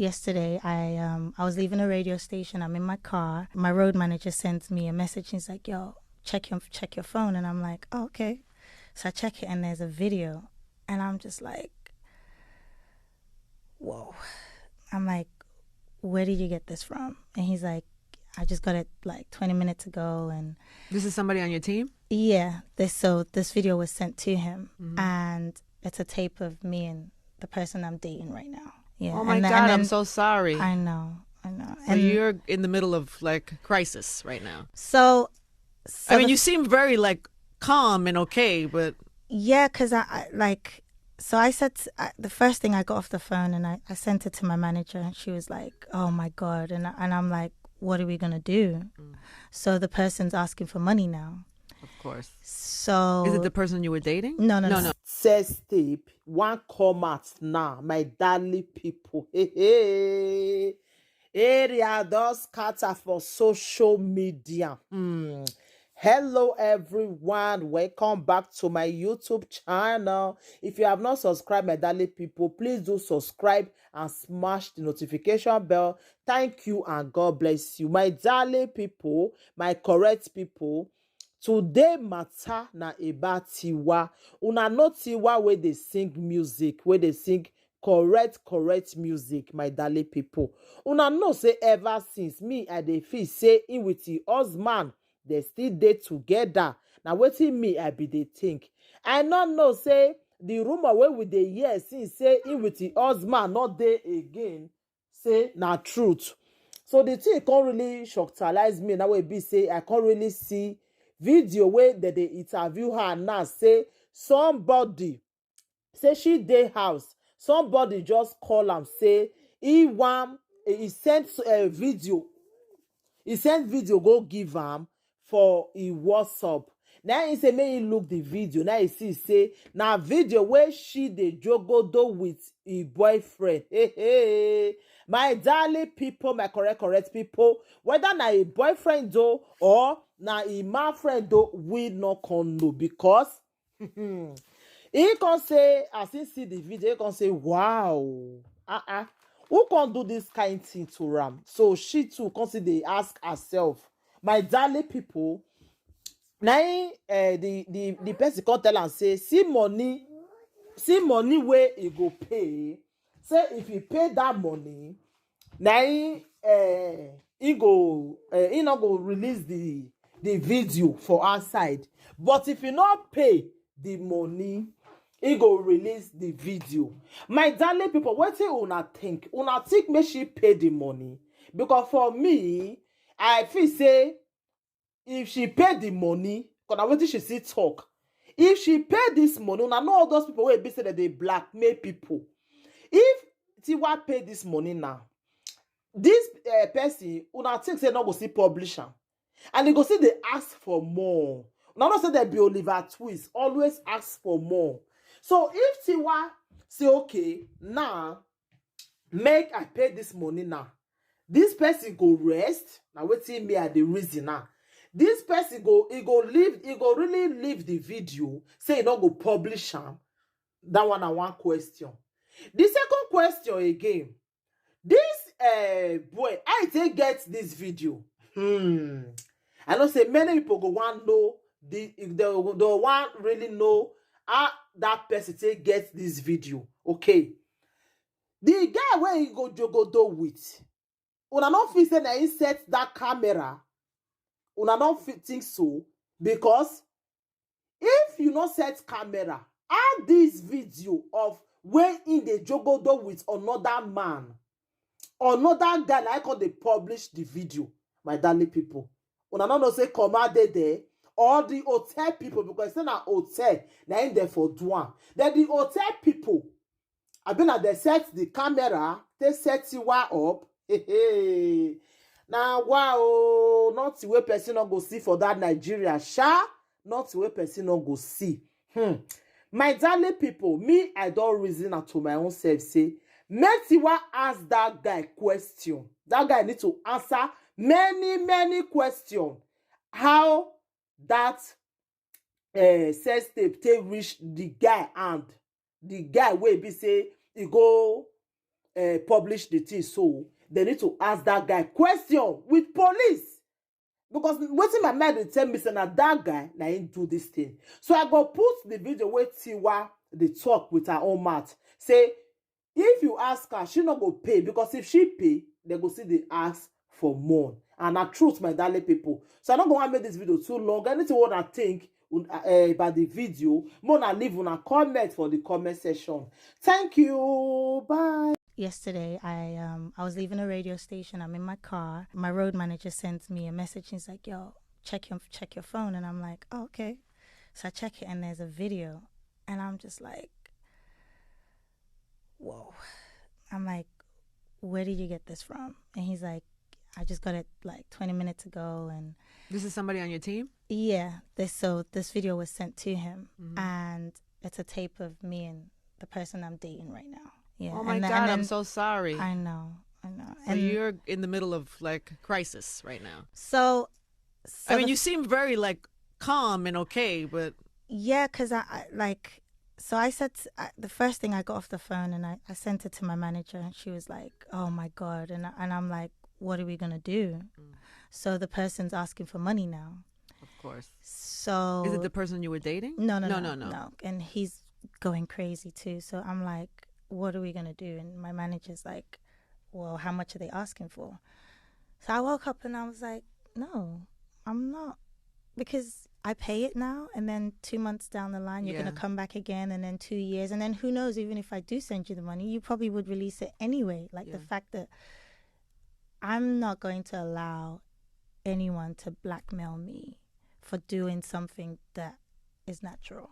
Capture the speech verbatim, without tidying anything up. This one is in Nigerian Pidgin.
Yesterday, I um I was leaving a radio station. I'm in my car. My road manager sends me a message. He's like, "Yo, check your check your phone," and I'm like, "Oh, okay." So I check it, and there's a video, and I'm just like, "Whoa!" I'm like, "Where did you get this from?" And he's like, "I just got it like twenty minutes ago," and This is somebody on your team? Yeah, this so this video was sent to him, and it's a tape of me and the person I'm dating right now. Yeah. Oh my and then- God, and I'm then- so sorry. I know, I know. So you're in the middle of like crisis right now. So, so I mean, the- you seem very like calm and okay, but Yeah, because I, I like. So I said s- I, the first thing I got off the phone and I, I sent it to my manager, and she was like, "Oh my god," and I- and I'm like, "What are we gonna do?" So the person's asking for money now. Of course. So Is it the person you were dating? No, no, No, no. no. Sex tape, one come out now, my darling people. Hey, hey. Area don scatter for social media. Hmm. Hello, everyone. Welcome back to my YouTube channel. If you have not subscribed, my darling people, please do subscribe and smash the notification bell. Thank you and God bless you. My darling people, my correct people, today matter na about Tiwa. Una know Tiwa wey dey sing music, wey dey sing correct, correct music, my darling people. Una know say ever since me, I dey feel say him with him husband, they still dey together. Na wetin me, I be dey think. I no know say the rumor wey we dey hear since say him with him husband no dey again, say na truth. So the thing come really shockalize me. Now wey be say I come really see video wey dem dey interview her now, say somebody say she dey house, somebody just call am say he wan he send a video, he send video go give am for him WhatsApp. Now he say make he look the video. Now he see say na video wey she dey jogodo with him boyfriend. Hey, hey. My darling people, my correct, correct people, whether na him boyfriend though or na him man friend though, we no come know because he come say, as he see the video, he come say, "Wow, uh-uh, who come do this kind thing to am?" So she too come see dey ask herself, my darling people. Na him, eh, the the the person come tell am say, "See money, see money wey he go pay. Say if he pay that money, na him, eh, he go eh, he no go release the the video for outside. But if he no pay the money, he go release the video." My darling people, wetin una think? Una think make she pay the money? Because for me, I feel say if she pay the money, because na wetin she still talk. If she pay this money, una know all those people wey be say that they blackmail people. If Tiwa pay this money now, this uh, person, una think say no go see publish am, and he go see they ask for more. Una know say they be Oliver Twist, always ask for more. So if Tiwa say, "Okay, now make I pay this money now," this person go rest. Now wetin me, I the reason now. This person go, he go leave, he go really leave the video, say he no go publish am. That one na one question. The second question again, this uh, boy, I take get this video. Hmm. I know say many people go want know the, if they go, they want really know how that person take get this video. Okay. The guy where he go jogodo with, una no fit say na he set that camera. Una no fit think so, because if you no set camera, how this video of where in the jogodo with another man, another guy, like, how they publish the video, my darling people? Una no know say Comma dey there, or the hotel people, because say na hotel na in there for do am. Then the hotel people, I been at they set the camera, they set you up. Hey, hey. Now wow, not the way person no go see for that Nigeria, sha, not the way person no go see. Hmm. My darling people, me, I don't reason am to my own self. Say, make Tiwa ask that guy question. That guy need to answer many, many questions. How that uh, sex tape take reach the guy hand? The guy wey be say he go uh, publish the thing, so they need to ask that guy question with police. Because wetin my mind dey tell me say na that guy na him do this thing. So I go put the video wey Tiwa dey talk with her own mouth. Say if you ask her, she no go pay, because if she pay, they go see the ask for more. And na truth, my darling people. So I no go wan make this video too long. Anything wey una think uh, about the video, make una leave una comment for the comment section. Thank you. Bye. Yesterday, I um I was leaving a radio station. I'm in my car. My road manager sends me a message. He's like, "Yo, check your check your phone," and I'm like, "Oh, okay." So I check it, and there's a video, and I'm just like, "Whoa!" I'm like, "Where did you get this from?" And he's like, "I just got it like twenty minutes ago," and This is somebody on your team? Yeah, this so this video was sent to him, and it's a tape of me and the person I'm dating right now. Yeah. Oh my and then- God, and I'm then- so sorry. I know, I know. So you're in the middle of like crisis right now. So, so I mean, the- you seem very like calm and okay, but Yeah, because I, I like, so I said I, the first thing I got off the phone and I, I sent it to my manager, and she was like, "Oh my God," and I- and I'm like, "What are we gonna do?" So the person's asking for money now. Of course. So Is it the person you were dating? No, no, No, no, no, no. no. And he's going crazy too. So I'm like, "What are we gonna do?" And my manager's like, "Well, how much are they asking for?" So I woke up and I was like, "No, I'm not," because I pay it now, and then two months down the line, you're Yeah. gonna come back again, and then two years, and then who knows? Even if I do send you the money, you probably would release it anyway. Like the Yeah. fact that I'm not going to allow anyone to blackmail me for doing something that is natural.